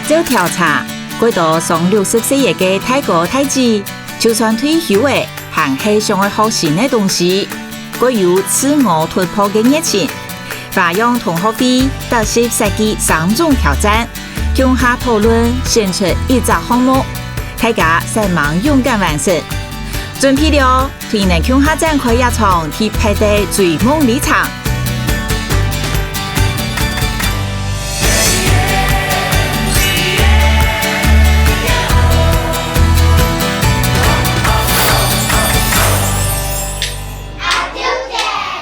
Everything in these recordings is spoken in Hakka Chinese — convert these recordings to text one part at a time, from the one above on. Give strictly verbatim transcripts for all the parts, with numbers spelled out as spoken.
照調查，過多上六十歲个大哥大姊，就算退休了，還係想愛學新个東西，過有自我突破个熱情。花樣同學會特色設計三種挑戰，共下討論選出一隻項目，大家煞猛勇敢完成。準備了， 同你等共下展開這場特別个追夢旅程。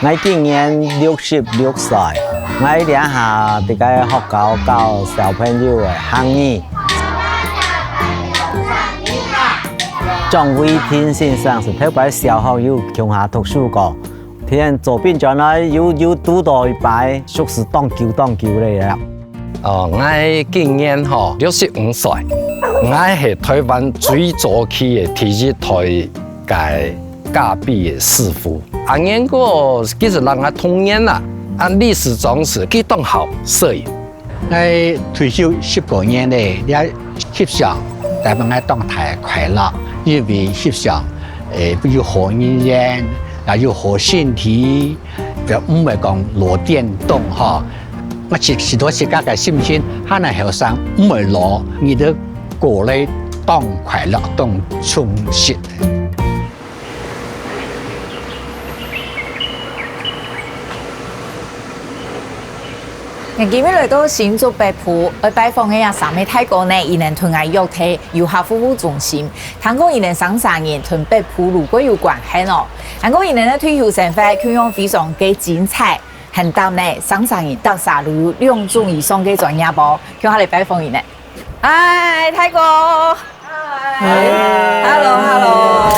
𠊎今年六十六歲，𠊎這下在該學校教小朋友个客語。 張維天先生係頭擺小學有共下讀書過，天左邊轉來又，又堵到一擺，熟識當久當久了呀。哦，𠊎今年吼，六十五歲，𠊎係臺灣最早期个第一代个咖啡个師傅。阿源哥其實係𠊎个同年啦，啊理事長係佢當好攝影。 𠊎退休十過年了，這翕相帶分𠊎當大个快樂，因為翕相，誒，又好人緣，也又好身體，也毋會講老顛倒吼。𠊎自，自家自家个心情，還係後生，毋會老，日子過了當快樂，當充實。 𠊎今日來到新竹北埔，愛拜訪个這三位大哥呢，佢等同𠊎約在遊客服務中心。聽講佢等三儕人同北埔路過有關係哦。聽講佢等个退休生活共樣非常个精彩，還搭呢，三儕人逐儕都有兩種以上个專業哦。共下來拜訪佢等。嗨，大哥！ Hello，Hello，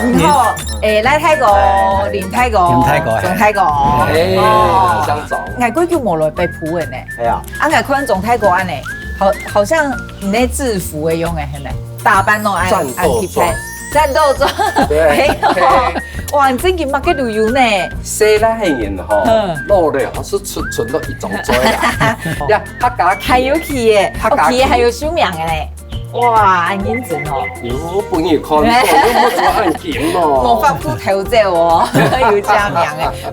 你好，誒，賴大哥、林大哥、林大哥，鍾大哥，哎，哦，鄉長。𠊎幾久無來北埔了呢。哎呀。啊，𠊎看鍾大哥恁呢，好，好像你那制服个樣誒，係呢，打扮咯，恁，戰鬥裝。恁特別。戰鬥裝。對。哎喲，哇，你正經麼个都有呢。細倈人吼，嗯。老了，係出，出到一種嘴啦。呀，客家氣。還有氣耶，客家氣。哦，氣耶還有收名个呢。 哇，恁認真哦。有分你看過，又毋係恁緊哦。無法度偷走哦，有正名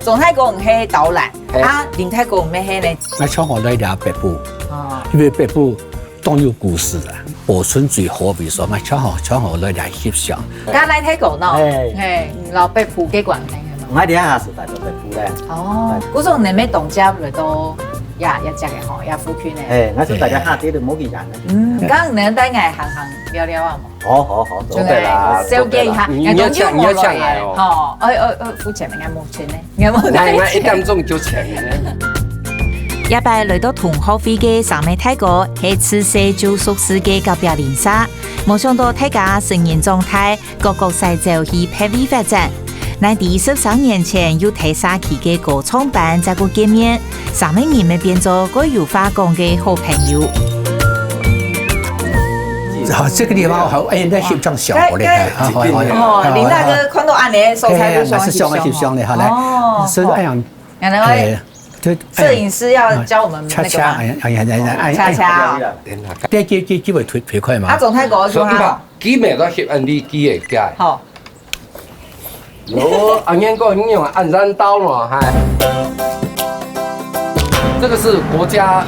誒。鍾大哥毋係導覽，嘿。啊，林大哥毋係呢。𠊎想好來這北埔，哦。因為北埔當有故事啊，保存最好，比如說，𠊎想好，想好來這翕相。該賴大哥喏，嘿。嘿，嗯，摎北埔个關係係無？𠊎這下係在北埔咧。哦，故所你乜當接來到，呀，呀，這个吼，呀，附近个。嘿，𠊎係大家下地都無幾遠。嗯，剛剛你帶𠊎行行 尞尞啊無？好，好，好，做得啦，做得啦。小結一下，你愛請，你愛請𠊎哦。吼，哎，哎，哎，付錢的，𠊎無錢呢，𠊎無帶錢。𠊎，𠊎一點鐘就請你呢。這擺來到同學會个三位大哥，係自細就熟識个隔壁鄰舍，無想到大家成人長大，各各徙走去別位發展。 𠊎知十三年前又在社區个歌唱班再過見面，三位人乜變做蓋有話講个好朋友。好，這個地方好，哎，那翕張相好嘞，該，該，啊，好，好，好，哦，好，林大哥看到恁樣，所以才就想翕相哦。哎，哎，哎，那是相，翕相的，好，來。哦，所以，哎呀，好。原來，哎，這，哎，攝影師要教我們那個嗎？恰恰，哎，哎，哎，哎，哎，恰恰哦。哎，給，給，給我推，推快嗎？啊，總太國就好。所以，佢，佢乜都翕恁樣，佢也該。好。 哦，恁樣講，你用恁樣刀了，嗨。這個是國家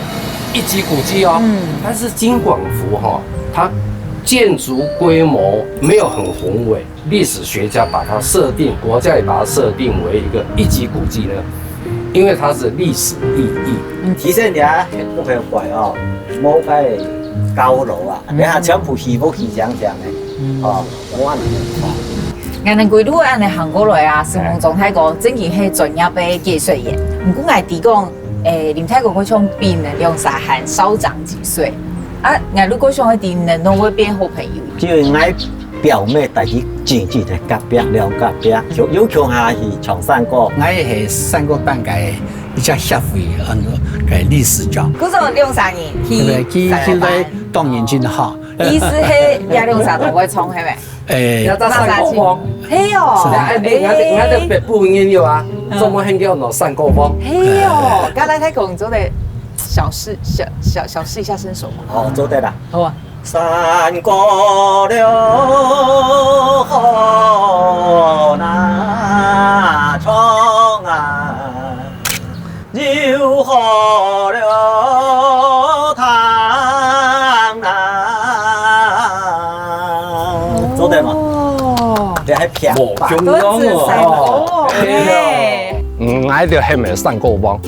一級古蹟哦，嗯。但是金廣福哈，它建築規模沒有很宏偉，歷史學家把它設定，國家也把它設定為一個一級古蹟呢，因為它是歷史意義。嗯。其實你啊，很不很怪哦，莫該高樓啊，嗯。你看全部起伏起降降的，嗯。哦，我你看。 𠊎等歸路恁樣行過來啊，承蒙鍾大哥正經係專業个解說員。毋過𠊎知講，誒，林大哥好像比你兩儕還少長幾歲。啊，𠊎如果想愛知，你等會變好朋友。就𠊎表妹帶佢姊姊在隔壁，兩隔壁，有，有共下去唱山歌。𠊎係山歌班个一隻協會，嗯，个理事長。故所兩儕人去，對不對？佢，佢在山歌班。當認真哈。意思係，這兩儕都會唱，係無？ 哎，要到山歌風。係哦，是啊。哎，你看，你看這北部人有啊，嗯。做麼个叫做山歌風？係哦，剛才在講做的，小試小小小試一下身手嘛。哦，做得啦。好啊。山歌了好难唱啊，又好了唱难。做得嘛？哦。这还平吧？无中央哦。哦，哎。嗯，俺就喊个山歌王。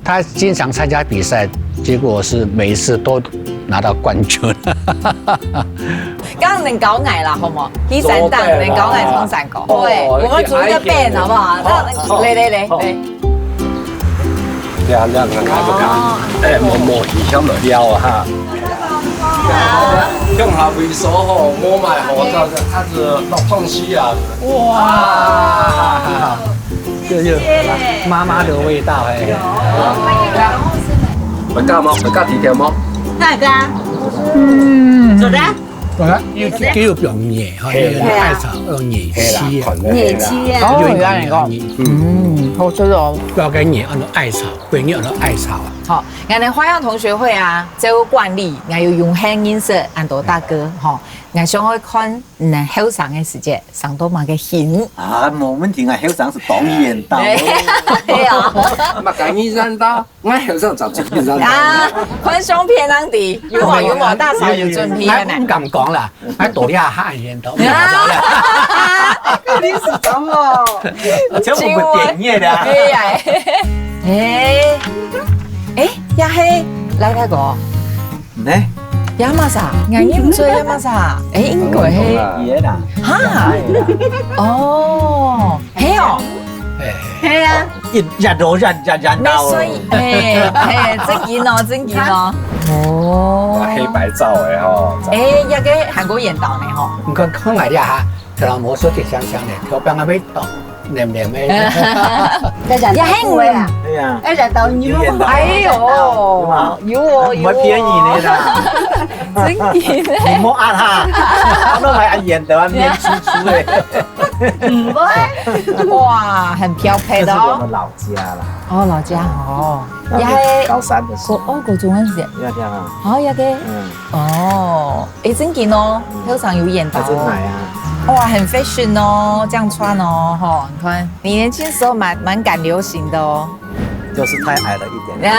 他经常参加比赛，结果是每一次都拿到冠军。刚刚能搞矮了，好吗？第三档能搞矮唱山歌，对，我们组一个 band 好不好？那来来来来，这样这样看看不看？哎，摸摸一下摸掉哈。用下位所吼，摸买好，这样子，它是落汤西啊。哇！ 就有妈妈的味道哎。会加吗？会加甜甜吗？大家，嗯，走的。好了，又又有表面哈，那个艾草要奶气啊，奶气啊，哦，原来哦，嗯，好吃哦。不要跟你按照艾草，不要你按照艾草啊。好，俺的花样同学会啊，照惯例，俺有用很认识俺多大哥哈，俺想要看 嗯，後生个時節，生到麼个形？啊，無問題啊，後生係當然到。對啊。麼个人生到，𠊎後生就就人生到。啊，看相片恁樣，有無有無，大嫂有準備个呢？𠊎毋敢講啦，𠊎到這下還現到。你是講哦，全部不點眼的啊。對呀，哎，哎，也係，來，大哥。 呢？Yamasa，𠊎認毋出Yamasa。哎，應該係。爺啦。哈？哦，係哦。係啊。一日到日日日到。所以，哎，哎，正經哦，正經哦。哦。哇，黑白照的吼。哎，這个還過緣投呢吼。你看，看來這下，特朗普說得香香的，頭擺還沒倒。 黏黏个。也很贵啊。對啊。哎，染到你有，哎呦，有哦，有哦。不會騙你的啦。真的。你莫壓他，他都還演得面粗粗的。不會。哇，很飄撇的哦。這是我們老家啦。哦，老家哦。那也高三的時候。國，哦，國中的時候。對啊，對啊。哦，也个。嗯。哦。 哎，正經哦，嗯。後生有緣投哦。還是買啊。哇，很fashion哦，這樣穿哦，吼，你看，你年輕時候蠻，蠻趕流行的哦。就是太矮了一點。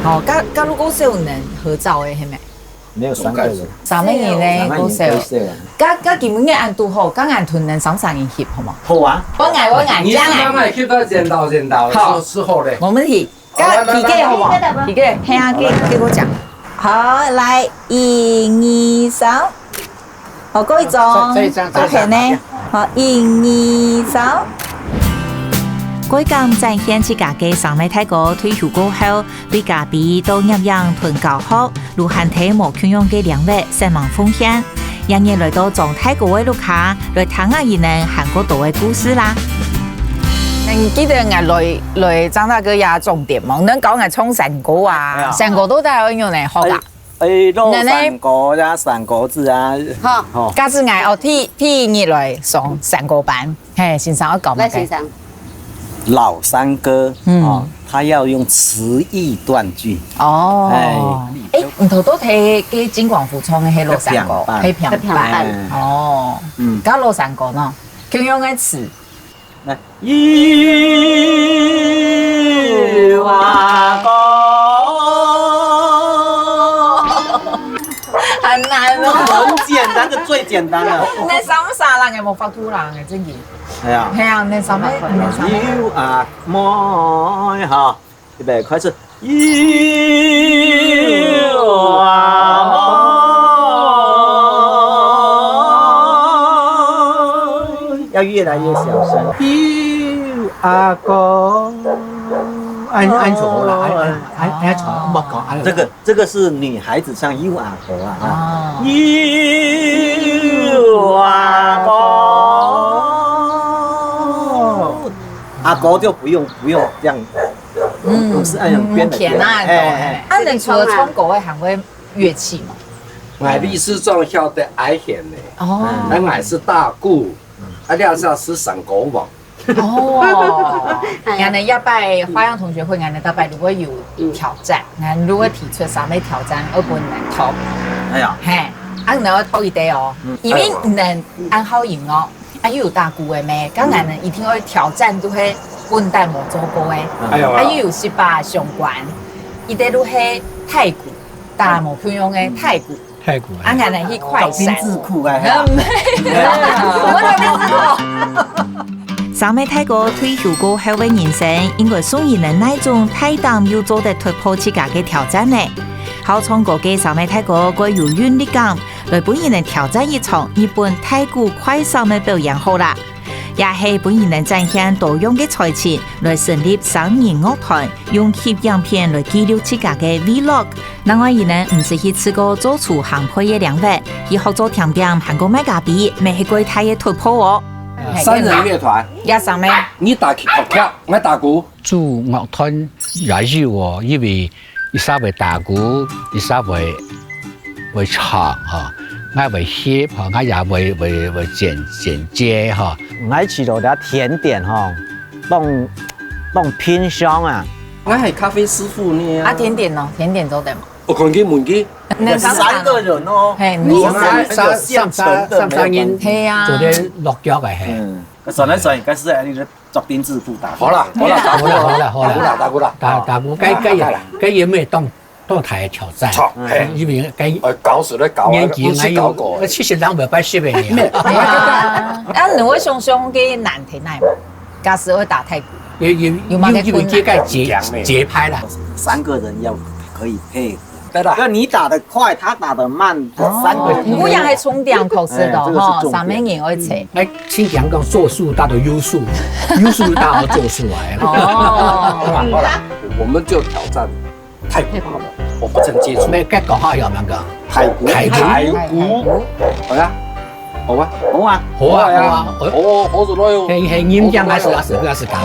好，該，該如果係有人合照的，係無？沒有三個人。三個人呢，三個人夠少。夠少啊。該，該今日恁堵好，該𠊎同你三個人翕好無？好啊。我來，我來，你是慢慢翕到剪刀剪刀，好。是，是好嘞。沒問題。 該，來，來，幾個好無？來，來，來。幾個？係啊，幾，幾個講。好，來，一、二、三。好，過一張。再，再一張，再一張。OK呢？好，一、二、三。過一張展現自家个三位大哥退休過後，對咖啡到攝影同教學， 路還提無共樣个領域，煞猛奉獻。今日來到張大哥个屋下，來聽下佢等還過多个故事啦。你記得𠊎來，來張大哥這種店無？你講𠊎唱山歌啊，哎呀。山歌到底愛仰般來學啊？哎，哎，老山歌呀，山歌子啊。好。好。假使𠊎哦，第，第一日來上山歌班， 嘿，先生愛講麼个？來，先生。老山歌，嗯。哦，他要用詞意斷句。哦。哎。哎，你頭拄提个金廣福唱个係老山歌，係平板。係平板。哦。嗯。該老山歌呢？共樣个詞。來，有啊，哥。很難哦。很簡單，這最簡單了。你三儕人个無法度啦，真个。 係啊。係啊，你三个，你三个。有啊，妹，好，預備，開始。有啊，妹。要越來越小聲。有啊，哥。恁，恁樣好啦，恁，恁，恁樣好，莫講，恁樣。這個 這個是女孩子唱幼阿哥啊，哈。哦。幼阿哥。阿哥就不用，不用這樣，嗯，不是那樣編的，嗯，填啊，編的，哎，哎。啊，你除了唱歌，還會樂器嗎？哎，你是唱曉得愛弦的，哦。那我是打鼓，啊，這下是山歌王。哦，哎呀。𠊎等這擺花樣同學會，𠊎等逐擺都會有挑戰，𠊎等都會提出三個挑戰，愛分你等讀。哎呀。嘿，啊，你等愛讀一個哦，嗯。因為你等恁好音樂，啊，又有打鼓个咩？當然呢，一定愛挑戰都係本旦無做過个，哎呀。啊，又有十八相關，一個都係太鼓，打無共樣个太鼓。 太鼓啊。啊，𠊎等去快閃。丁字褲啊，嗯，我就丁字褲。三個大哥退休過後个人生，應該送佢等哪種大膽又做得突破自家个挑戰呢？好唱歌个三個大哥，過有韻律感，來分佢等挑戰一場日本太鼓快閃个表演好啦。 也係分佢等展現多樣个才情，來成立雙人樂團，用翕影片來記錄自家个vlog。另外，佢等毋使去試過做廚烘焙个領域，去學做甜點，還過賣咖啡，乜係過大个突破哦。三人樂團。這三個。你打擊樂器，𠊎打鼓。組樂團也有哦，因為 一儕會打鼓，一儕會，會唱吼，𠊎會翕吼，𠊎也會，會，會剪，剪接吼。𠊎試著這甜點吼，當，當偏香啊。𠊎係咖啡師傅呢。啊，甜點呢？甜點做得嗎？我看佢問佢。你三個人哦，嘿，你三，三，三，三，三人，係啊，做得落腳个嘿。嗯，算來算去，該係恁樣 做丁字褲打。好啦，好啦，打鼓啦，好啦，好啦，打鼓啦，打鼓啦，打鼓，該，該也，該也無當，當大个挑戰，錯，嘿。因為該，呃，搞死了，搞啊，年紀還有，不是搞過。呃，七十人袂擺十个呢。啊，你會想想个難題哪嘛？假使會打太鼓，有，有，有麼个困難？因為這个節，節拍啦。三個人要可以配合。 對啦。要你打得快，他打得慢，哦，三個人。毋過也係重點考試个，哎，這個是重點。吼，三個人愛齊。哎，先講講做數，大家有數，有數大家做數啊。哦。好啦，好啦，我們就挑戰太鼓好了，我不曾接觸。沒，該講好要那個太鼓，太鼓。太鼓。好呀。 好啊。好啊。好啊，好啊，好啊。哦，好做咯喲。係，係，音響還係，還係，還係講。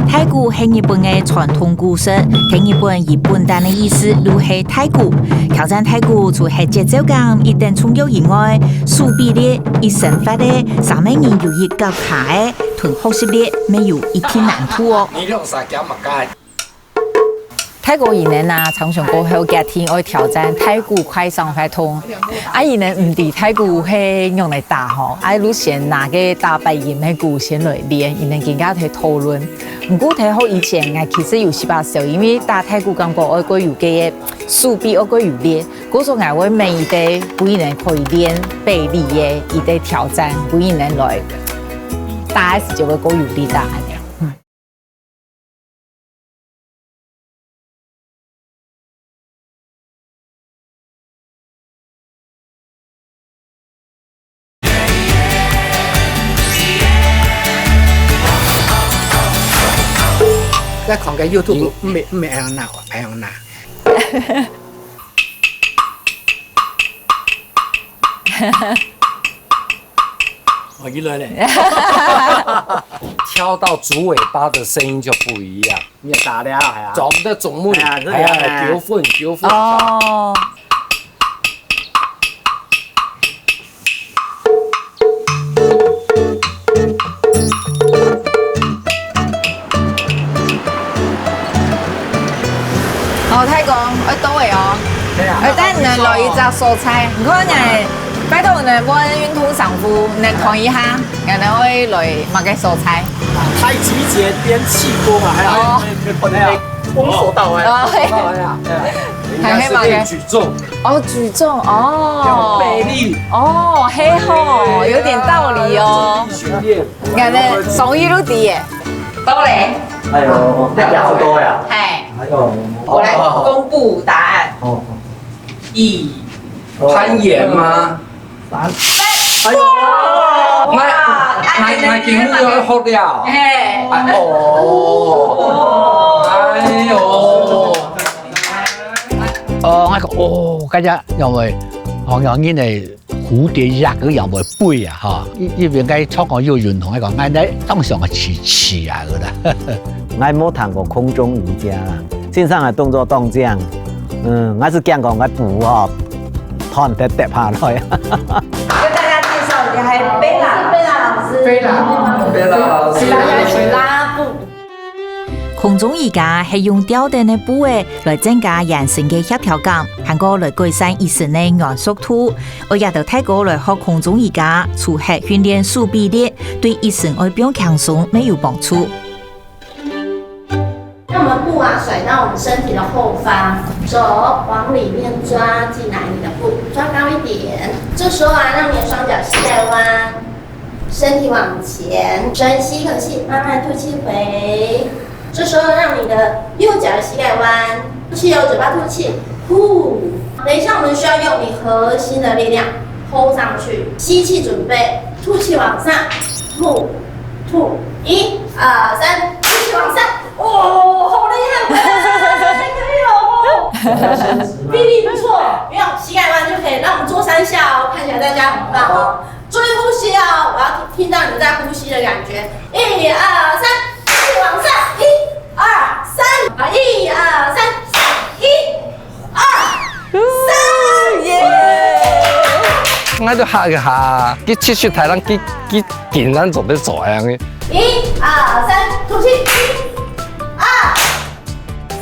太鼓係日本个傳統鼓式，在日本以本旦个意思就係太鼓。挑戰太鼓除了節奏感一等重要以外，手比例、一身法个，三個人有一腳卡个，同學習力，乜有一定難度哦。你兩儕講麼个？ 大哥佢等啊，參詳過後決定愛挑戰太鼓快閃活動。啊，佢等毋知太鼓係仰般打吼，啊，就先拿个打八音个鼓先來練，佢等今下在討論。毋過在學以前，𠊎其實有試把手，因為打太鼓感覺愛過有个手臂愛過有力，故所𠊎會買一個分佢等可以練背力个一個挑戰，分佢等來打个時節會過有力打恁樣。嗯。 在看个YouTube，毋係，毋係恁樣拿，恁樣拿。 哦，一來咧。敲到竹尾巴的聲音就不一樣。你也打了，哎呀。總的總目，哎呀，這個，哎呀，哎呀。九分，九分。哦。 哦，大哥，愛到位哦。對啊。愛帶你們來一隻所在，你看呢，拜託你們換運動衫褲，你們看一下，你們會來麼个所在？太極拳邊氣功啊，還有哦。那個，那個空手道哎。哦，嘿。哎呀，哎呀，人家是練舉重。哦，舉重哦。要背力。哦，嘿吼，有點道理哦。哎，要做力訓練。 𠊎等上一路的耶。到嘞。哎喲，這樣子多呀。嘿，哎喲，我來公布答案。哦。一，攀岩嗎？三。哎喲，哇，那，那，那今日要好了。嘿。哎，哦。哎喲。哦，那個，哦，大家認為，哦，要緊的 蝴蝶翼个樣會飛啊，吼！一，一邊个唱歌又運動，該講，𠊎在當上个起起啊个啦。𠊎無聽過空中瑜伽啦，身上个動作當靚，嗯，𠊎係驚講𠊎舞吼，彈得跌下來。跟大家介紹貝拉老師。貝拉，貝拉老師。大家一起拉布。空中瑜伽係用吊等个布仔來增加圓身个協調感，還過來改善一身个軟熟度。愛這兜大哥來學空中瑜伽，除忒訓練手臂力，對一身愛放輕鬆乜有幫助。 那我們布啊甩到我們身體的後方，手往裡面抓進來，你的布抓高一點。這時候啊，讓你的雙腳膝蓋彎，身體往前，深吸一口氣，慢慢吐氣回。這時候讓你的右腳膝蓋彎，吐氣哦，嘴巴吐氣，呼。等一下我們需要用你核心的力量 hold上去，吸氣準備，吐氣往上，吐，吐，一、二、三，吐氣往上，哦，好厲害，可以哦，臂力不錯，不用，膝蓋彎就可以，讓我們做三下哦，看起來大家很棒哦。注意呼吸哦，我要聽到你們在呼吸的感覺，一、二、三，吐氣往上，一、二、三，啊，一、二、三，一、二、三，耶！𠊎都嚇一下，佢七十大人，佢，佢竟然做得做恁樣个。一、二、三，吐氣，一、二、三。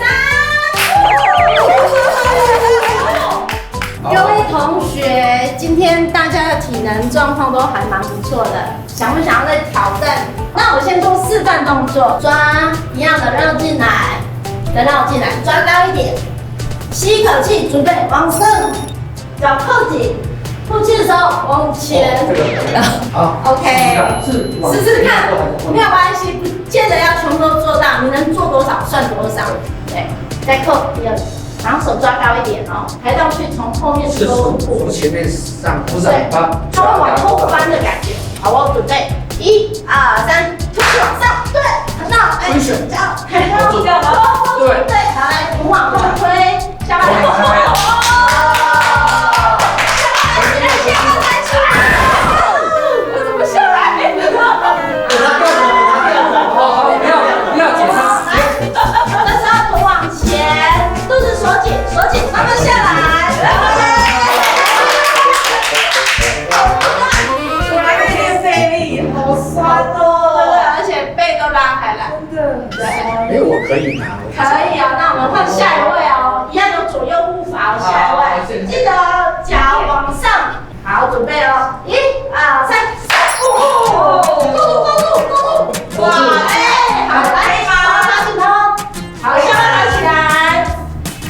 各位同學，今天大家的體能狀況都還蠻不錯的。 想不想要再挑戰？那我先做示範動作，抓一樣的繞進來，再繞進來，抓高一點，吸一口氣，準備往上，腳扣緊，吐氣的時候往前。哦，這個，好，OK，試試看，試試看，試試看，沒有關係，不見得要全部都做到，你能做多少算多少。對，再扣第二，然後手抓高一點哦，抬上去，從後面收腹部。是從前面上，不是，對，它會往後翻的感覺。 好，我準備，一、二、三，吐氣往上，對，很好，哎，回旋，這樣，很好，對，好，來，我們往後推，下巴抬起來，下巴抬起來，下巴抬起來，我怎麼下來？不要，不要緊張。這時候頭往前，肚子鎖緊，鎖緊，慢慢下來。 我來練練這裡，好酸哦。對，而且背都拉開來。真的。對。哎，我可以嗎？可以啊，那我們換下一位哦，一樣有左右護法哦，下一位。好，謝謝。記得哦，腳往上。好，準備哦，一、二、三，哦，過度，過度，過度。哇，哎，好，來，好，好，好，好，好，下巴抬起來，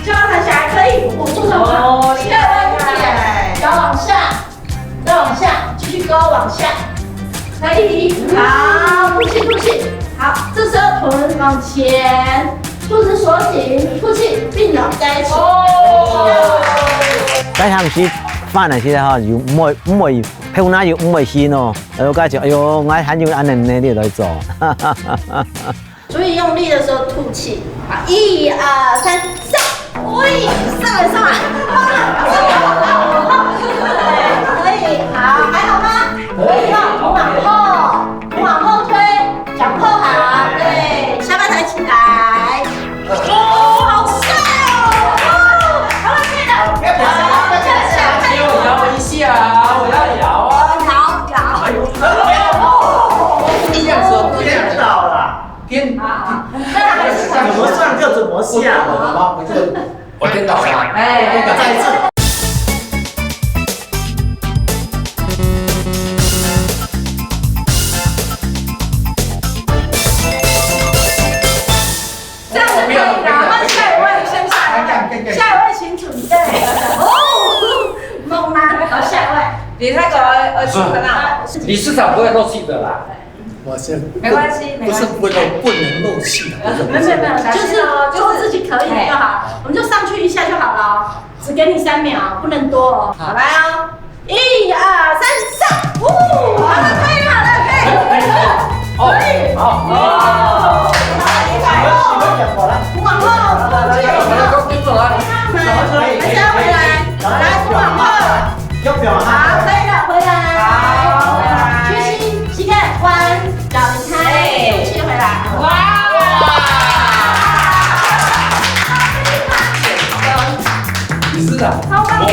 下巴抬起來，可以，我做得好。哦，下巴抬起來，腳往下。 再往下，繼續勾往下，可以，好，吐氣，吐氣，好，這時候臀往前，肚子鎖緊，吐氣，併攏在一起。哦。該下毋係飯个時候吼，又毋會，毋會，後那又毋會眩哦。呃，我感覺，哎喲，𠊎還有恁樣呢，你來做。 所以用力的時候吐氣。好，一二三，上！喂，上來，上來！可以，好，還好嗎？可以。往後，往後推，腳扣好，對，下巴抬起來。哦，好帥哦！哦，好，可以了。不要搖，不要搖，搖一下啊，我要搖啊。搖，搖。哎呦，哦，這樣子，這樣子。顛倒啦。 顛，啊，怎麼上就怎麼下。我，我，我，我，我顛倒了。哎，再一次。這樣子可以了，換下一位先上來。下一位請準備。哦，猛男，好，下一位。你那個，呃，是啊。理事長不會漏氣的啦。 我先，沒關係，沒關係。不是不能，不能漏氣的，不是，不是。沒有，沒有，沒有，就是做自己可以的就好，哎。我們就上去一下就好了哦，只給你三秒，不能多哦。好。好，來哦，一二三，上！哦，好了，可以了，好了，可以了，可以了，可以了。哦，好。哦，好，厲害哦。往後，往後，往後。還是要回來，來，往後。 要不要啊？好，可以了，回來。好，回來。屈膝，膝蓋彎，腳離開，哎。吐氣回來。哇！理事長。超棒的，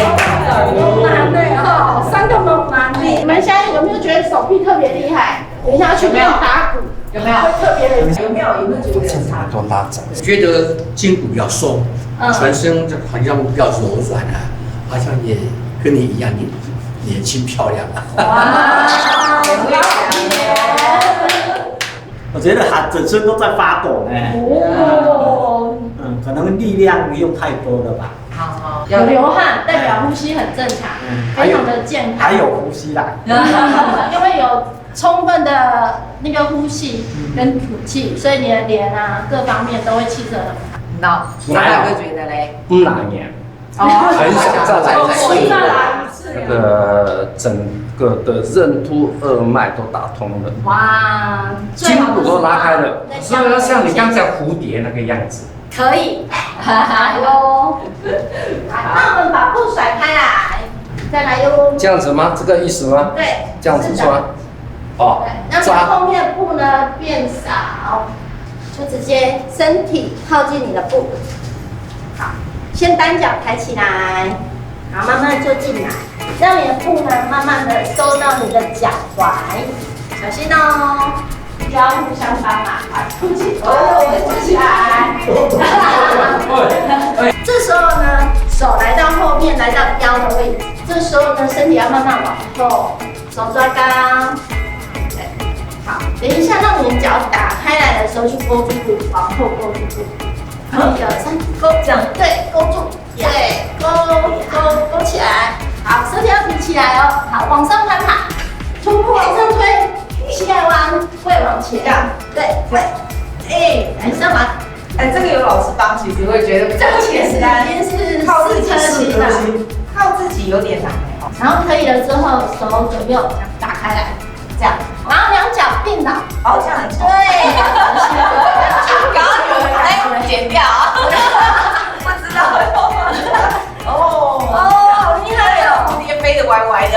猛男呢，哦，三個猛男呢。你們現在有有没有觉得手臂特别厉害？等一下去练打鼓，有没有？会特别的。有没有？有没有觉得有差？都拉长。觉得筋骨比较松，嗯。全身就好像比较柔软啊，好像也跟你一样，你年轻漂亮啊。哇，我觉得他整身都在发抖呢。哦。嗯，可能力量用太多了吧。好，好。有流汗，代表呼吸很正常，嗯，非常的健康。还有，还有呼吸啦。因为有充分的那个呼吸跟吐气，所以你的脸啊，各方面都会气色很好。那张大哥觉得嘞？不难呀。哦，很想再来一次。再来一次。那个整个的任督二脉都打通了，哇，筋骨都拉开了。所以要像你刚才蝴蝶那个样子。可以，来哟。来，那我们把布甩开来，再来哟。这样子吗？这个意思吗？对，这样子抓。是的。哦，对，让你抓。后面的布呢变少，就直接身体靠近你的布。好，先单脚抬起来，好，慢慢坐进来，让你的布呢慢慢的收到你的脚踝，小心哦，不要互相帮忙，快吐气，哦，吐起来。这时候呢，手来到后面，来到腰的位置，这时候呢，身体要慢慢往后。 手抓罡。对，好，等一下让你的脚打开来的时候去勾住布，往后勾住布。好，一二三，勾，这样，对，勾住，对，勾，勾，勾起来。好，身体要挺起来哦。好，往上攀爬，臀部往上推，膝盖弯，会往前。这样。对，会。哎，来，上来。 哎，这个有老师帮，其实我也觉得这个其实已经是靠自己四颗星了。四颗星，靠自己有点难哎，哦。然后可以了之后，手左右打开来，这样，然后两脚并拢。哦，这样很重。对，刚刚有人哎，剪掉啊，不知道。哦，哦，好厉害哦，蝴蝶飞得歪歪的。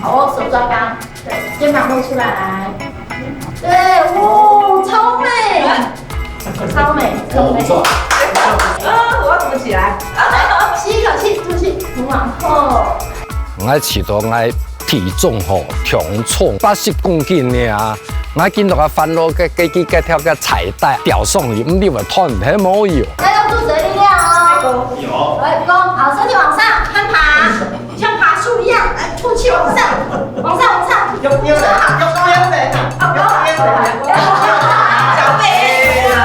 好哦，手抓罡。 对，肩膀露出来。对，哦，超美，超美，超美。不错。啊，我要怎么起来？吸一口气，吐气，头往后。𠊎試著𠊎體重吼，重重八十公斤爾，𠊎緊落个煩惱个，个，个，个跳个彩帶，吊上去，毋知會斷，係無有。要用肚子的力量哦。有。來，弓，好，身體往上，攀爬。 像爬树一样，来，吐气往上，往上，往上。用，用，用，用，用，用，用。小贝，了不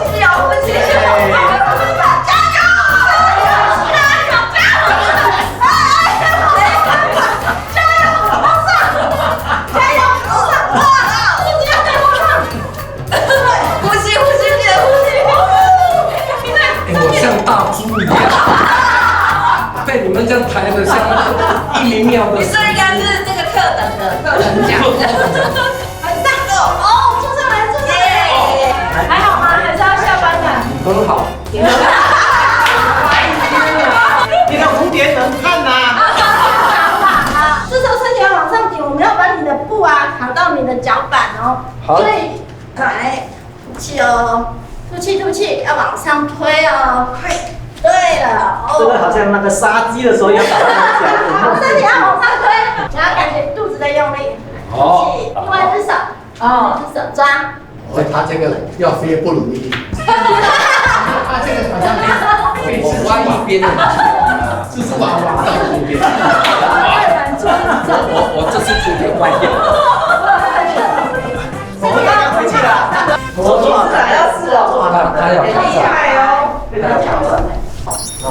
起，了不起，加油！加油！加油！加油！往上！加油！往上！哇！一定要再往上！ 呼吸，呼吸，记得呼吸。哎，我像大猪一样，被你们这样抬得像一名庙的。你说应该是这个特等的，特等奖。很赞哦，哦，坐上来，坐上来。耶。还好吗？还是要下班了？很好。你的蝴蝶能看吗？这时候身体要往上顶，我们要把你的布啊扛到你的脚板哦。好。所以 来，吐气哦，吐气吐气，要往上推哦，快，对了，哦。这个好像那个杀鸡的时候要把它的脚给弄好，身体要往上推，你要感觉肚子的用力，哦。吐气，另外一只手，哦。另外一只手抓。哦，他这个要飞不容易。他这个好像可以，可以试试。我弯一边的，试试玩滑到中间。我，我，我这是中间歪掉。 手要举起来，手要试哦，他要看一下。很厉害哦。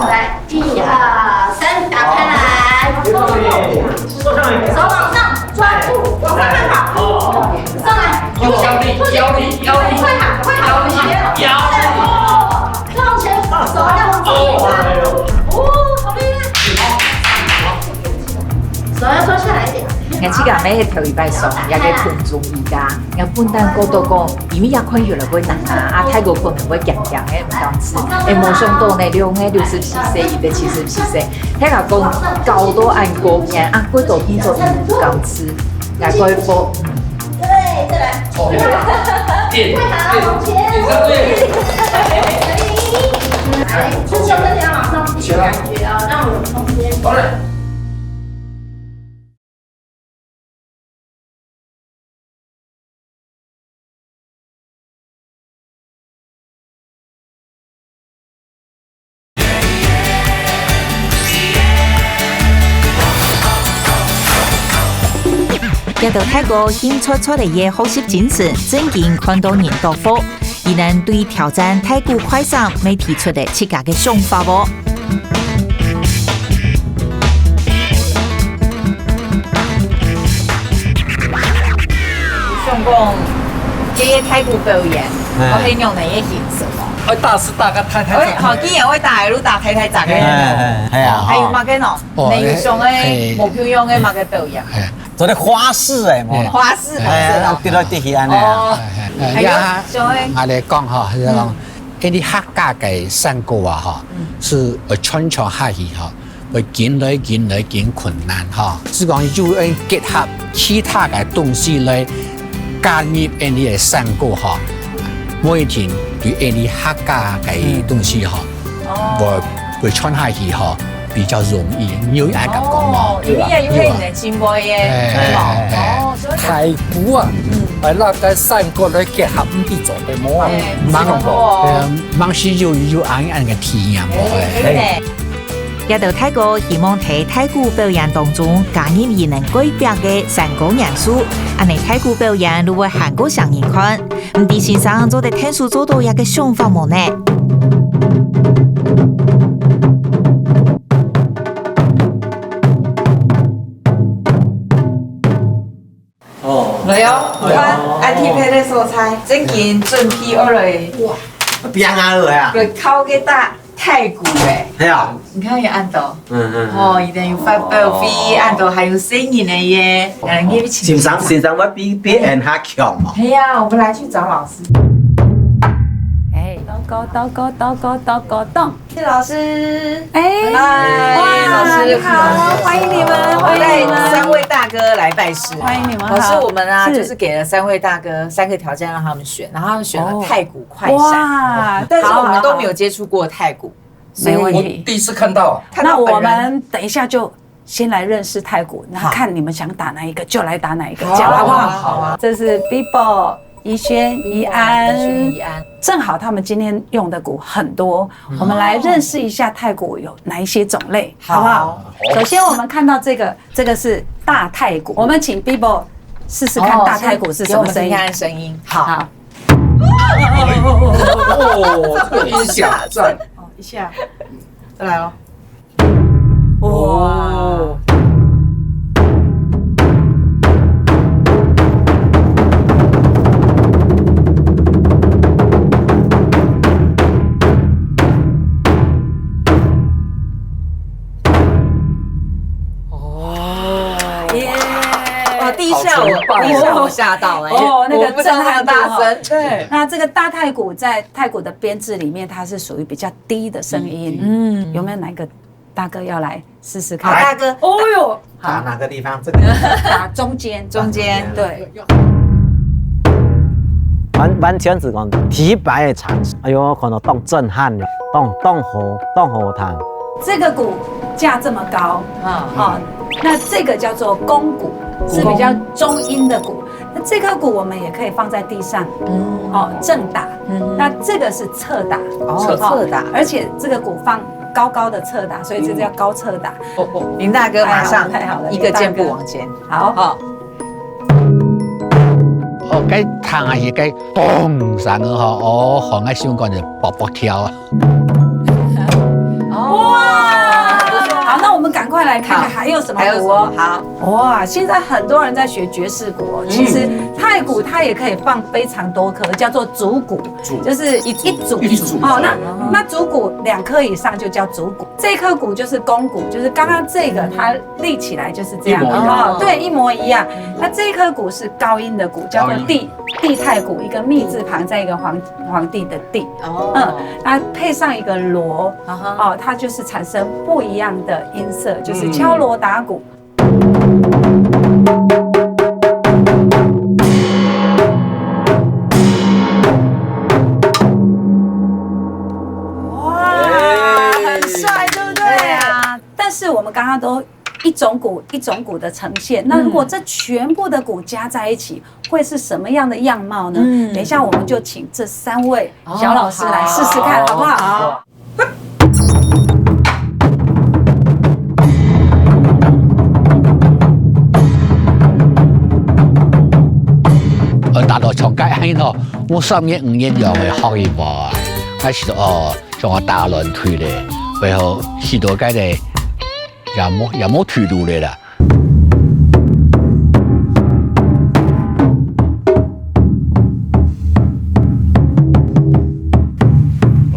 来，一二三，打开来。手往上抓住，往上面跑，上来。用腰力，腰力，腰力，快跑，快跑，腰力，腰力。再往前，手要往上面抓。哦，好厉害！手要抓下来一点。 𠊎自家乜係頭一擺上這个空中瑜伽，𠊎本來覺得講，因為也看起來會難啊，啊，太過可能會驚驚个，毋敢試。欸，無想到呢，兩个六十四歲，一个七十四歲，大家講高度恁高，啊，過多動作毋敢試，𠊎過火。對，再來。哦，對，對，對，對，對。來，出去跟大家馬上感覺啊，讓我有空間。好了。這兜大哥興出出來个學習精神，正經看到人著福。佢等對挑戰太鼓快閃乜提出了自家个想法哦。想講，這个太鼓表演，哎。我很有那个形式哦。會打是打个太太哎，好，今年會打的，就打太太掌个。哎，哎，哎，哎呀。還有麼个呢？哦，你有想个，哎，哎。無共樣个麼个表演？哎。 做得花式个，無？哎。花式，哎，花式咯。跌來跌去恁樣啊。哦。哎，哎，哎，還有，呀，小妹。𠊎來講吼，就係講，嗯。𠊎俚客家个山歌啊，吼，嗯。係會傳承下去，吼，會緊來緊來緊困難，吼。係講有愛結合其他个東西來加入𠊎俚个山歌，吼，無一定對𠊎俚客家个東西，吼，嗯。哦。會，會傳下去，吼。 比較容易，你有恁樣感覺無？哦，有影，有影，有啊。有影，真會耶。哎，哎，哎，哎。哦，所以太鼓啊，嗯。哎，那跟山歌來結合，毋知做得無啊？哎，毋知做得無。哎，吂試有，有恁樣个體驗無？哎，哎。真的。這兜大哥希望在太鼓表演當中加入佢等改變个山歌元素，恁樣太鼓表演就會還過上癮看。毋知先生做得𢯭手做到這个想法無呢？ 哦。來哦，你看，哎喲。恁特別个所在，正經準備好了。哇，變啊來啊。來敲个大太鼓欸。係啊。你看有恁多。嗯，嗯，嗯。哦，佢等有發表會，哦。恁多還有聲音个耶。來，你去請。先生，先生，𠊎比，比𠊎較強哦。係啊，我們來去找老師。哎，咚咚咚咚咚咚咚咚。 謝老師。哎，嗨，哇，老師。你好，歡迎你們，歡迎你們。我帶三位大哥來拜師。歡迎你們，老師，好。我們啊，是。就是給了三位大哥三個挑戰讓他們選，然後他們選了太鼓快閃。哦。哇，但是我們都沒有接觸過太鼓，好，好，好。沒問題。我第一次看到。看到本人。那我們等一下就先來認識太鼓，然後好。看你們想打哪一個就來打哪一個，好，這樣好不好？好啊，好啊。這是 Bibo、怡萱、怡安。怡萱、怡安。正好他們今天用的鼓很多，嗯。我們來認識一下太鼓有哪一些種類，好。好不好？好。首先我們看到這個，這個是大太鼓，我們請 Bibo 試試看大太鼓是什麼聲音。哦，先給我們聽聽看聲音。好。好。哦，這個音響讚。哦，一下，再來哦。 哇。哦。耶。哦，第一下我，好崇拜哦。第一下我嚇到欸，哦，那個我不知道那麼大聲。震撼度哦。對。那這個大太鼓在太鼓的編制裡面，它是屬於比較低的聲音。嗯。嗯。有沒有哪一個 大哥要來試試看。好，大哥。哦喲。好。打哪個地方？這個。打中間。中間。對。完，完全係講第一擺个嘗試。哎喲，看到當震撼了，當，當好，當好聽。這個鼓架這麼高，啊。哦，那這個叫做宮鼓，是比較中音的鼓。那這個鼓我們也可以放在地上，嗯。哦，正打。嗯。那這個是側打。哦，側打。哦，而且這個鼓放高高的側打，所以這叫高側打。 林大哥馬上，哎，好了，太好了，一個箭步往前。林大哥。好。好。哦，該彈下去，該咚聲个吼，哦，好，𠊎心肝就噗噗跳啊。哇！好，那我們趕快來看看還有什麼鼓哦。好，還有什麼？好。哇，現在很多人在學爵士鼓哦，嗯。其實太鼓它也可以放非常多顆，叫做竹鼓，竹。就是一，一組。一組。好，那，那竹鼓兩顆以上就叫竹鼓。 這顆鼓就是宮鼓，就是剛剛這個，它立起來就是這樣。一模一樣。哦，對，一模一樣。那這顆鼓是高音的鼓，叫做帝，高音。帝太鼓，一個帝字旁，再一個皇，皇帝的帝。哦。嗯，那配上一個鑼，啊哈。哦，它就是產生不一樣的音色，就是敲鑼打鼓。嗯。 哇，很帥，對不對？對啊。但是我們剛剛都一種鼓一種鼓的呈現，那如果這全部的鼓加在一起，會是什麼樣的樣貌呢？嗯。等一下我們就請這三位小老師來試試看，哦，好。好不好？好。打到像該恁樣咯，我三年五年樣个學一步啊，該時哦，像我打亂腿咧，然後去到該个也無也無退路咧啦。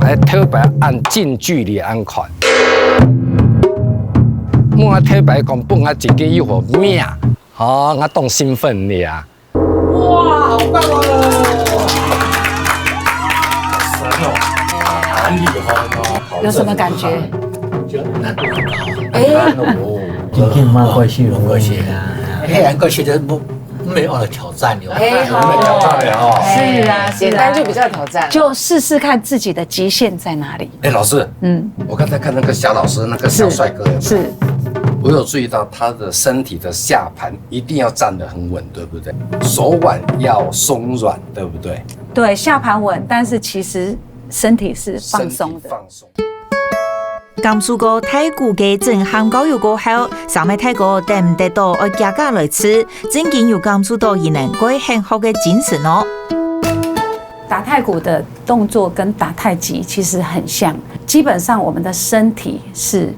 來，頭擺恁近距離恁看，我頭擺講分𠊎自己有好命，哦，𠊎當興奮哩啊！ 哇，好棒哦！神哦，很厲害哦。有什麼感覺？就難度很高。哎，今天蠻過去了。過去啊，哎，過去的不没有了挑戰了。哎，好。挑戰了哦。是啊，是啊。簡單就比較挑戰。就試試看自己的極限在哪裡。哎，老師，嗯，我刚才看那个小老师，那个小帅哥，是，我有注意到他的身体的下盘一定要站得很稳，对不对？手腕要松软，对不对？对，下盘稳，但是其实身体是放松的。身体放松。感受過太鼓个震撼教育過後，三位大哥等毋得到愛加加來試，正經有感受到佢等該興奮个精神哦。打太鼓的動作跟打太極其實很像，基本上我們的身體是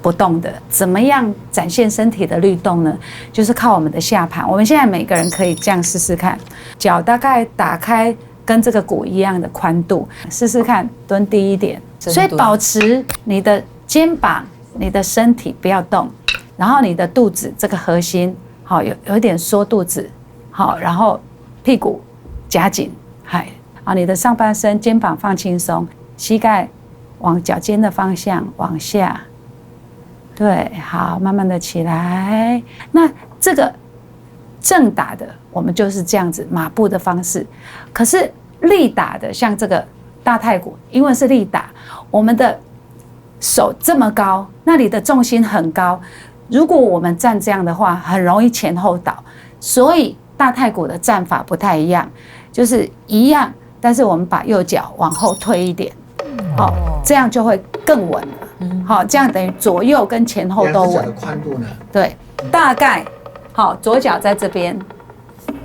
不動的。怎麼樣展現身體的律動呢？就是靠我們的下盤。我們現在每個人可以這樣試試看，腳大概打開跟這個鼓一樣的寬度，試試看蹲低一點。所以保持你的肩膀、你的身體不要動，然後你的肚子這個核心，好，有有一點縮肚子，好，然後屁股夾緊，嗨，啊，你的上半身肩膀放輕鬆，膝盖往腳尖的方向往下。对，好，慢慢的起来。那这个正打的，我们就是这样子马步的方式。可是力打的，像这个大太鼓，因为是力打，我们的手这么高，那你的重心很高，如果我们站这样的话，很容易前后倒。所以大太鼓的站法不太一样，就是一样，但是我们把右脚往后退一点，好，这样就会更稳了。好，这样等于左右跟前后都稳。两只脚的宽度呢？对，大概，好，左脚在这边，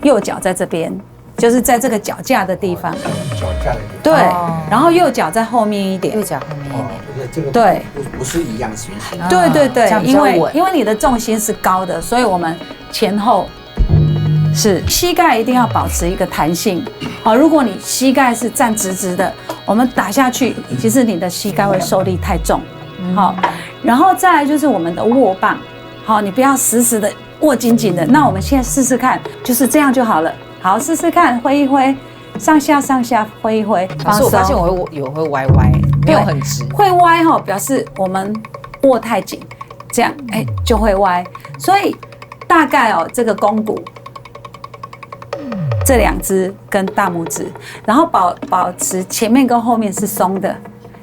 右脚在这边，就是在这个脚架的地方。脚架的地方。对，哦。然后右脚在后面一点。右脚后面一点。哦，这个，这个对。不，不是一样情形。对对对，这样比较稳。因为，因为你的重心是高的，所以我们前后是膝盖一定要保持一个弹性。好，如果你膝盖是站直直的，我们打下去，其实你的膝盖会受力太重。好，然后再来就是我们的握棒，好，你不要死死的握紧紧的。那我们现在试试看，就是这样就好了。好，试试看，挥一挥，上下上下挥一挥，老师，我发现我会，有会歪歪，没有很直。对，会歪吼，表示我们握太紧，这样，哎，就会歪。所以大概哦，这个肱骨，这两只跟大拇指，然后保，保持前面跟后面是松的，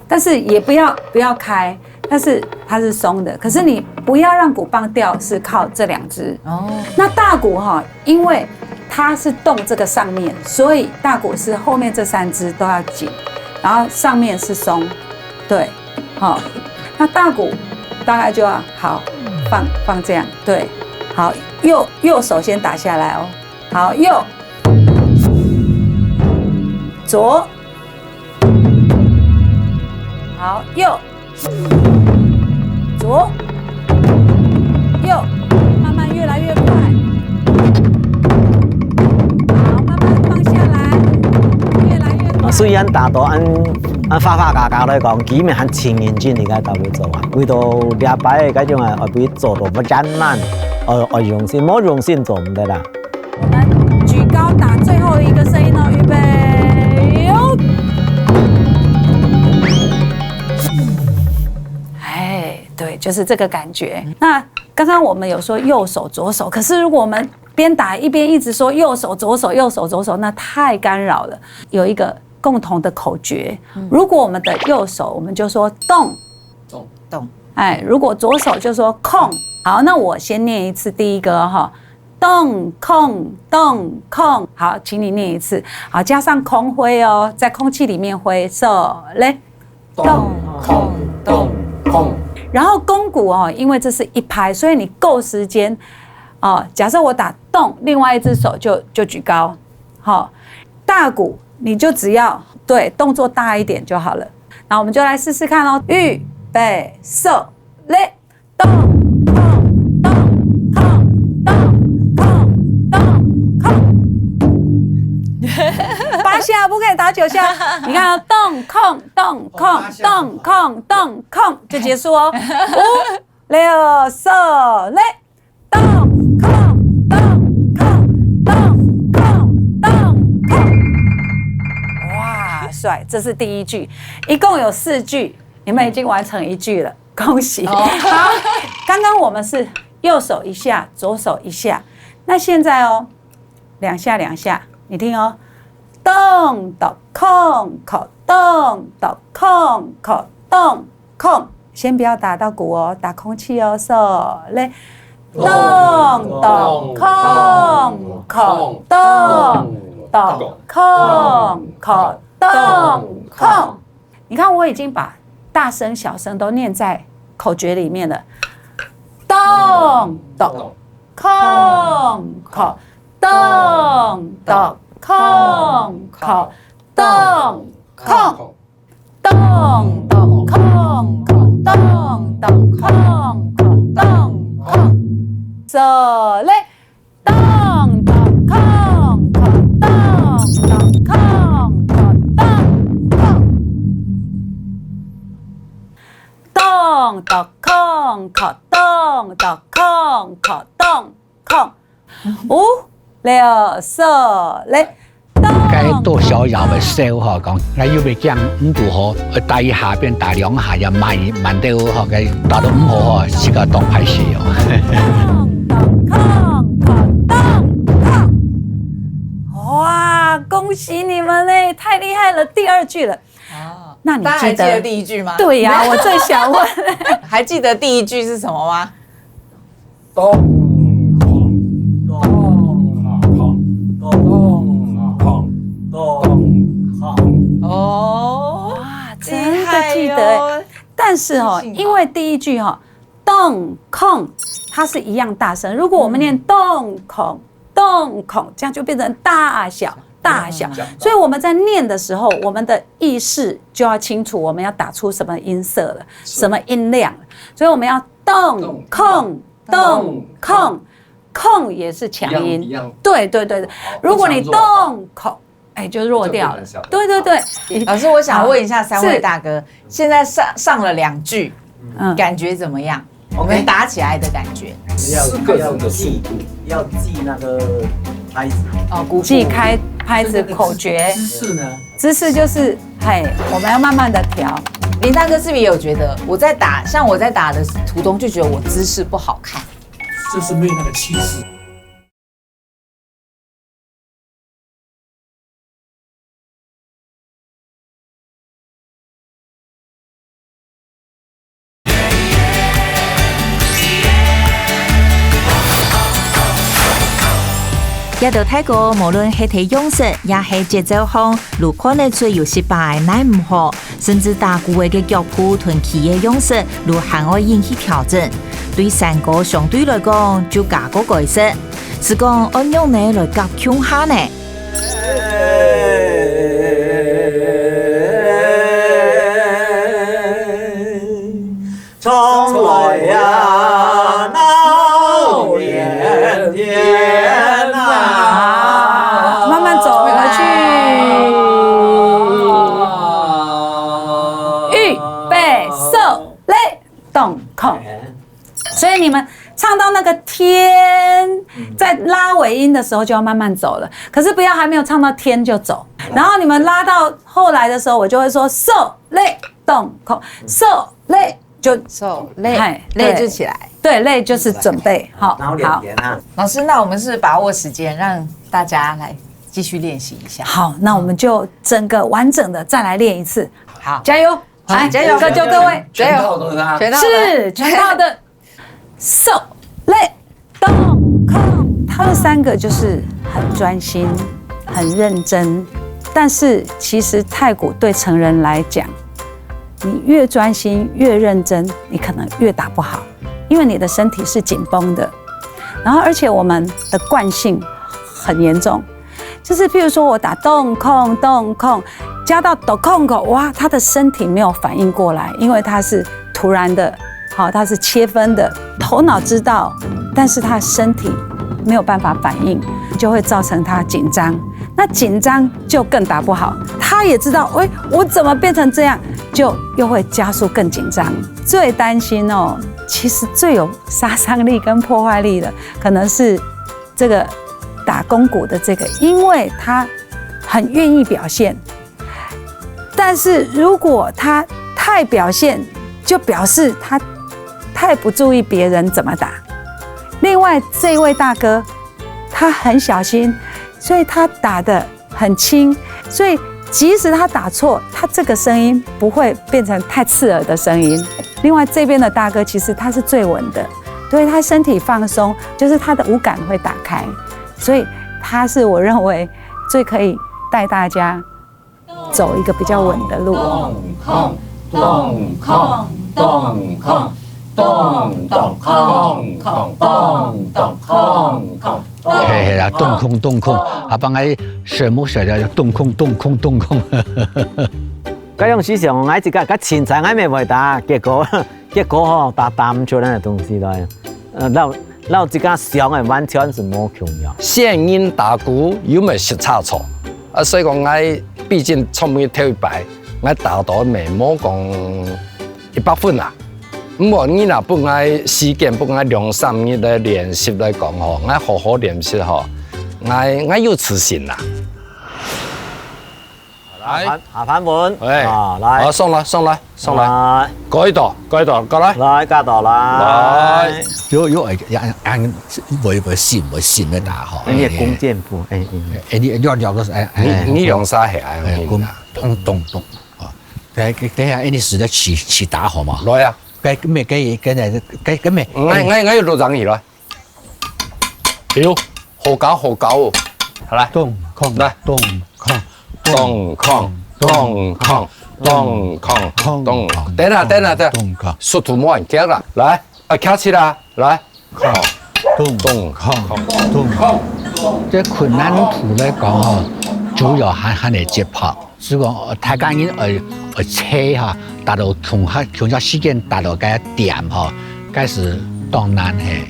但是也不要，不要开，但是它是松的。可是你不要让鼓棒掉，是靠这两只。哦。那大鼓哈，因为它是动这个上面，所以大鼓是后面这三只都要紧，然后上面是松，对，好。那大鼓大概就要好放，放这样，对，好，右，右手先打下来哦，好，右，左，好，右，左，右，慢慢越来越快。好，慢慢放下来，越来越快。啊，虽然打到恁，恁花花嘎嘎来讲，佢们还真认真地在打舞做啊。为到这摆个这种啊，啊，比做到不简单，呃，呃，用心，无用心做毋得啦。我们举高打最后一个声音哦，预备，有。哎，对，就是这个感觉。那刚刚我们有说右手、左手，可是如果我们边打一边一直说右手、左手、右手、左手，那太干扰了。有一个共同的口诀，如果我们的右手，我们就说动，动，动。哎，如果左手就说空。好，那我先念一次第一个哈，动空动空。好，请你念一次。好，加上空挥哦，在空气里面挥，手嘞。动空动空。然后肱骨哦，因为这是一拍，所以你够时间哦。假设我打动，另外一只手就，就举高，好，大鼓你就只要，对，动作大一点就好了。那我们就来试试看哦，预备，手，来，咚，空，咚，空，咚，空，咚，空。八下，不可以打九下。你看哦，咚，空，咚，空，咚，空，咚，空，就结束哦。五、六、手，来。 咚，空，咚，空，咚，空，咚，空。哇，帅！这是第一句，一共有四句，你们已经完成一句了，恭喜！好，刚刚我们是右手一下，左手一下，那现在哦，两下两下，你听哦，咚咚空空，咚咚空空，咚 空，先不要打到鼓哦，打空气哦，手，来，咚咚空空，咚咚空空，咚空。你看，我已经把大声、小声都念在口诀里面了，咚咚空空，咚咚空空，咚空。 咚咚空空，咚咚空空，咚空。手嘞，咚咚空空，咚咚空空，咚咚空空，咚咚空空，咚咚空空，咚。 五、六、手嘞，咚。該多少有个笑吼，講，𠊎又袂驚，毋堵好，打一下變打兩下，也慢慢的吼，該打到毋好吼，自家當歹勢哦。咚咚空空咚咚。哇，恭喜你们嘞，太厉害了！第二句了。哦，那你记得，大家还记得第一句吗？对呀，我正想问。还记得第一句是什么吗？ 咚空咚空咚空咚空。哦，哇，真的记得欸。厉害哦。但是哦，记性好。因为第一句哦，咚空，它是一样大声。如果我们念咚空，咚空，这样就变成大小大小。嗯。所以我们在念的时候，我们的意识就要清楚，我们要打出什么音色了，什么音量了。所以我们要咚空 咚空，空也是强音。一样，一样。对，对，对，对。好，如果你咚空，哎，就弱掉了。就变成小调。对，对，对。老师，我想问一下三位大哥，是。现在上，上了两句，嗯。感觉怎么样？OK。你们打起来的感觉？要，四个字的速度。要记，要记那个拍子。哦，鼓谱。记开拍子口诀。姿势呢？姿势就是，嘿，我们要慢慢地调。林大哥是不是也有觉得，我在打，像我在打的途中就觉得我姿势不好看？ 就是没有那个气势。 這兜大哥無論係在樣式，也係節奏項，都看得出有失敗，哪毋好，甚至打鼓仔个腳步同佢个樣式，都還愛引起調整。對山歌相對來講，就加過改善。 是講愛仰仔來合共下呢？唱來呀，鬧連天啊！慢慢走回去。預備，手，來，咚空。 所以你们唱到那个天，嗯。在拉尾音的时候就要慢慢走了。可是不要还没有唱到天就走，然后你们拉到后来的时候，我就会说手嘞咚空，手嘞就，手嘞，嘿，嘞就起来。对，嘞就是准备，好，然后两边啊。好。老师，那我们是把握时间，让大家来继续练习一下。好，那我们就整个完整的再来练一次。好。加油！ 来，加油，各就各位，加油，全套都是他。全套的。是，全套的。手，嘞，咚，空。他们三个就是很专心、很认真，但是其实太鼓对成人来讲，你越专心、越认真，你可能越打不好，因为你的身体是紧绷的。然后，而且我们的惯性很严重，就是譬如说我打咚空咚空，加到咚空空，哇，他的身体没有反应过来，因为他是突然的，好，他是切分的，头脑知道，但是他身体没有办法反应，就会造成他紧张。那紧张就更打不好，他也知道，哎，我怎么变成这样，就又会加速更紧张。最担心哦，其实最有杀伤力跟破坏力的，可能是这个打肱骨的这个，因为他很愿意表现，但是如果他太表现，就表示他太不注意别人怎么打。另外，这位大哥他很小心，所以他打得很轻，所以即使他打错，他这个声音不会变成太刺耳的声音。另外，这边的大哥其实他是最稳的，对，他身体放松，就是他的五感会打开，所以他是我认为最可以带大家走一个比较稳的路哦。咚空，咚空，咚空，咚咚空，咚咚空，咚咚空。係，係啦，咚空，咚空，啊，放个什么什么，咚空，咚空，咚空。該用思想，𠊎自家，該凊彩𠊎乜會打，結果，結果吼，打，打毋出來个東西來。呃，摎，摎自家想个完全係無共樣。仙人打鼓又毋係食差錯。啊，所以講𠊎畢竟出門頭一擺，𠊎打到乜無講一百分啊。毋過你若分𠊎時間，分𠊎兩三日來練習來講吼，𠊎好好練習吼，𠊎，𠊎有自信啦。來。下盤，下盤穩。哎，啊，來。好，上來，上來，上來。來。過一道，過一道，過來。來，過一道，來。來。有，有，哎，呀，呀，會，會信，會信个打吼。哎，你个弓箭步，哎，哎。哎，你，你，你，哎，哎。你，你兩儕係愛用个。哎，弓，咚，咚，咚，啊。等，等下，哎，你試著試，試打好無？來啊。該，該，該，該，該，該，該，哎。𠊎，𠊎，𠊎有錄上去來。哎喲，好搞，好搞哦。好，來。咚，空，來。咚，空，咚，空，咚，空，咚，空，咚。等下，等下，等下。咚，空。速度無恁遽啦，來，啊，徛起來，來。 咚，咚，咚，咚。這困難度來講吼，主要還，還係節拍。所以講，呃，大家人愛，愛切哈，達到共下，共下時間達到該點吼，該係當難嘿。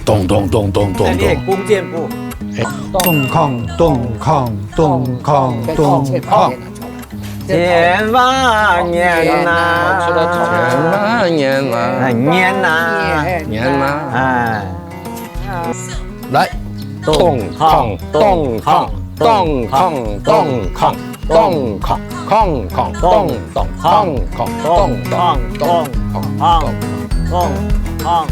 咚，咚，咚，咚，咚，咚。哎，你的弓箭步。哎，咚，空，咚，空，咚，空，咚，空。 千萬年呐，千万年呐，哎，年呐，年呐。哎。來，咚锺，咚锺，咚锺，咚锺，咚锺，锺锺，咚咚，锺锺，咚锺，咚咚，锺锺，咚锺，咚锺。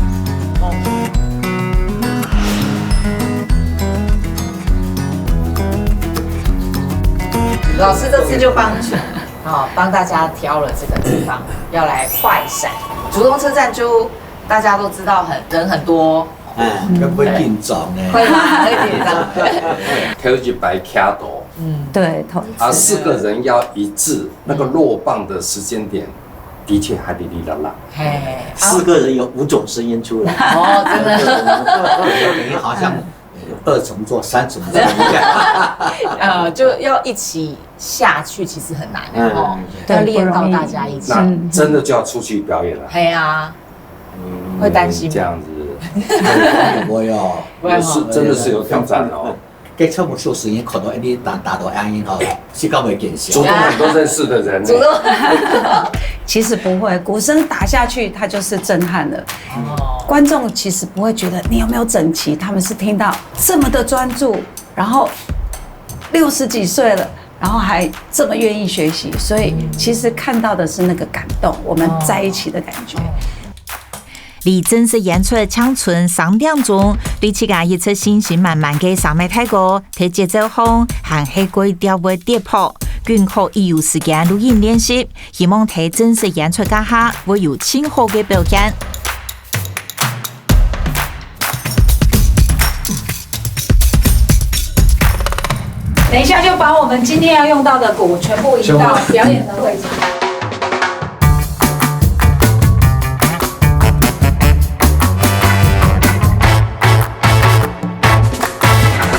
老师这次就帮，啊，帮大家挑了这个地方，要来快闪。竹东车站就大家都知道很，人很多。哎，会不会紧张呢？会吗？会紧张。头一擺徛到，嗯，对，头一次。啊，四个人要一致，那个落棒的时间点，的确还哩哩啦啦。嘿，啊，四个人有五种声音出来。哦，真的。等于好像二重奏、三重奏一样。呃，就要一起下去，其实很难，嗯，哦，对，要练到大家一起。不容易。那真的就要出去表演了。嘿啊，嗯，会担心吗？这样子。不会哦。也是，真的是有挑战哦。该唱不出声音，可能一定打，打到声音吼，是搞袂见笑。竹东很多认识的人呢。竹东。其实不会，鼓声打下去，它就是震撼了。哦。观众其实不会觉得你有没有整齐，他们是听到这么的专注，然后六十几岁了，然后还这么愿意学习，所以其实看到的是那个感动，我们在一起的感觉。哦。離正式演出淨伸三點鐘，對自家一直信心滿滿个三位大哥，在節奏項還係過調會跌拍，均靠已有時間錄音練習，希望在正式演出該下會有盡好个表現。 等一下就把我们今天要用到的鼓全部移到表演的位置。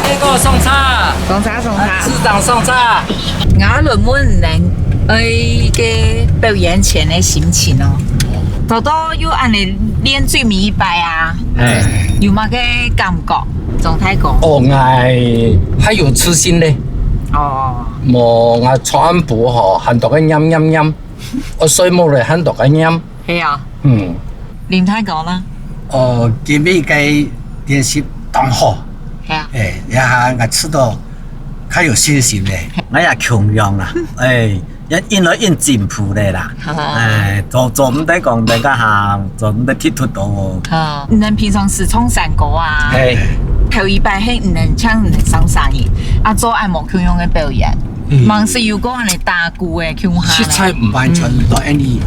结果送差。上車，上車。市長上車。𠊎來問恁樣，呃，个表演前个心情哦。頭到有恁樣練最尾一擺啊，哎。有麼个感覺？鍾大哥？哦，𠊎還有自信呢。哦。無，𠊎昨暗晡吼，還在該唸唸唸，我睡目了還在該唸。係啊。嗯。林大哥呢？哦，今日个練習當好。係啊。哎，這下𠊎試著較有信心了。𠊎也共樣啦，哎，也越來越進步了啦。好。哎，做，做毋得講，大家下，做毋得踢突到哦。好，你們平常時唱山歌啊？哎。頭一擺係你們，像你們上山，啊，做恁無共樣个表演。 嗯。還係有過恁樣打鼓个，共下呢。實在毋完全，毋到恁樣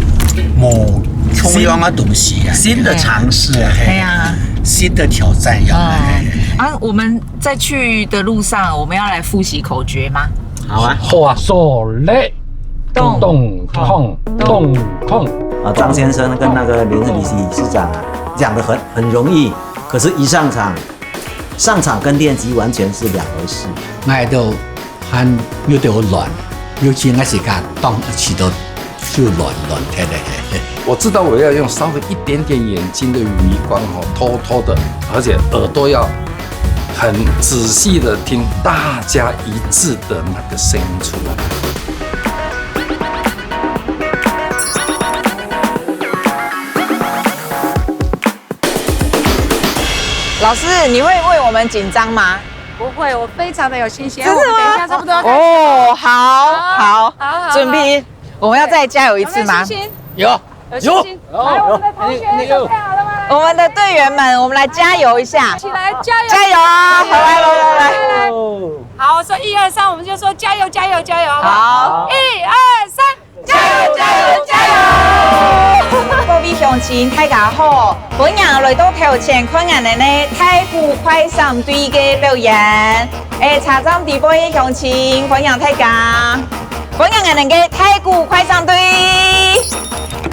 無共樣个東西啊。新的嘗試啊。係啊。新的挑戰呀。嗯。啊，我們在去的路上，我們要來複習口訣嗎？好啊。好啊。手來，咚，咚，咚，咚。啊，張先生跟那個林理事長啊，講得很，很容易，可是一上場，上場跟練習完全是兩回事。𠊎都還有點亂，尤其𠊎自家當一起都就亂亂忒了。我知道我要用稍微一點點眼睛的餘光吼，偷偷的，而且耳朵要很仔細的聽大家一致的那個聲音出來。 老師，你會為我們緊張嗎？不會，我非常的有信心。真的嗎？我們等一下差不多要開始了。哦，好，好，好，好，好。準備，我們要再加油一次嗎？有沒有信心？有。有信心。有。來，我們的同學，有。準備好了嗎？我們的隊員們，我們來加油一下。一起來加油。加油啊！好，來，來，來，來。好，我說一二三，我們就說加油，加油，加油，好不好？好。一二三。 加油，加油，加油！各位鄉親，大家好！歡迎來到頭前看𠊎等个大鼓快閃隊个表演。欸，車站底背个鄉親，歡迎大家！歡迎𠊎等个大鼓快閃隊！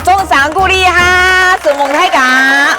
掌聲鼓勵一下，承蒙大家！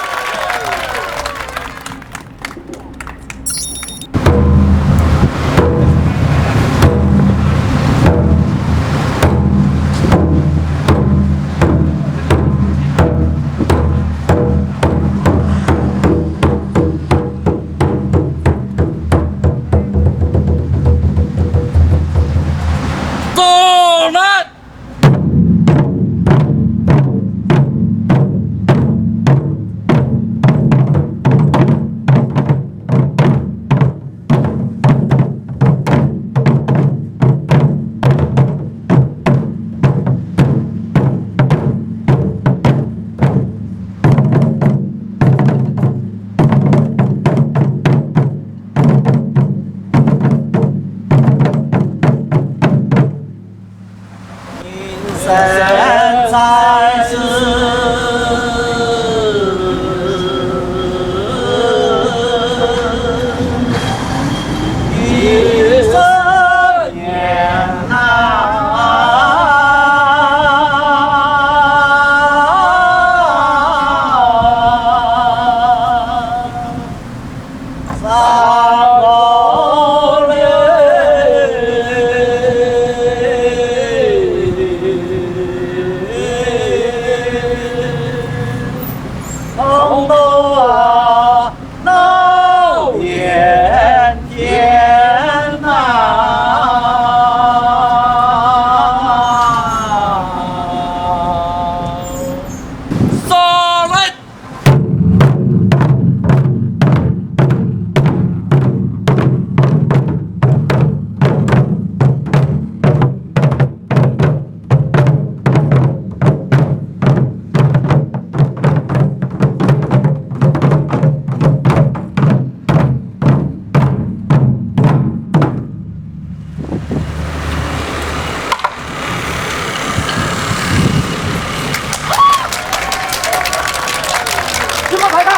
承蒙大家！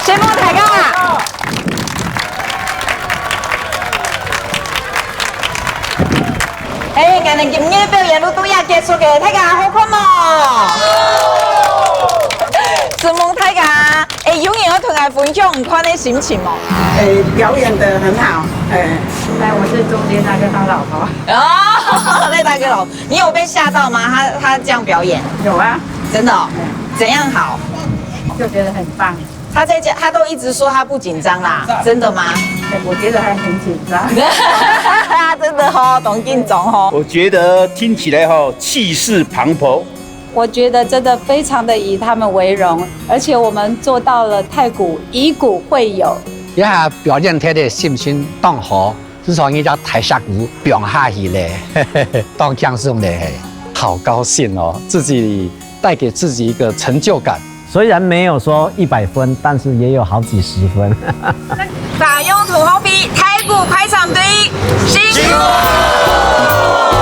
承蒙大家！欸，𠊎等今日表演就到這結束了，大家好看無？承蒙大家！欸，有人愛同𠊎 來分享你看的心情哦。哎，表演得很好，哎，来，我是中间那个他老婆。哦，那大哥老，你有被吓到吗？他他这样表演，有啊，真的哦，怎样好？就觉得很棒。他在家，他都一直说他不紧张啦，真的吗？我觉得还很紧张。真的哦，懂劲总哦。我觉得听起来哈，气势磅礴。我觉得真的非常的以他们为荣，而且我们做到了太鼓以鼓会友。這下表演出來心情當好，自從一隻大石鼓放下去咧，當輕鬆咧。好高興哦，自己帶給自己一个成就感。虽然没有说一百分，但是也有好几十分。打用土豪皮台鼓排场队，辛苦。